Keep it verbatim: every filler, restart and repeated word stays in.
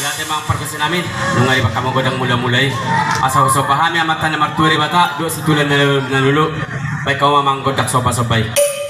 Jadi mang pargonsi nami, nunga dibahen hamu gondang mula-mula i. Asa husomba hami Amanta na martua Debata dohot situlan na lolo, bahen hamu ma gondang somba-somba i.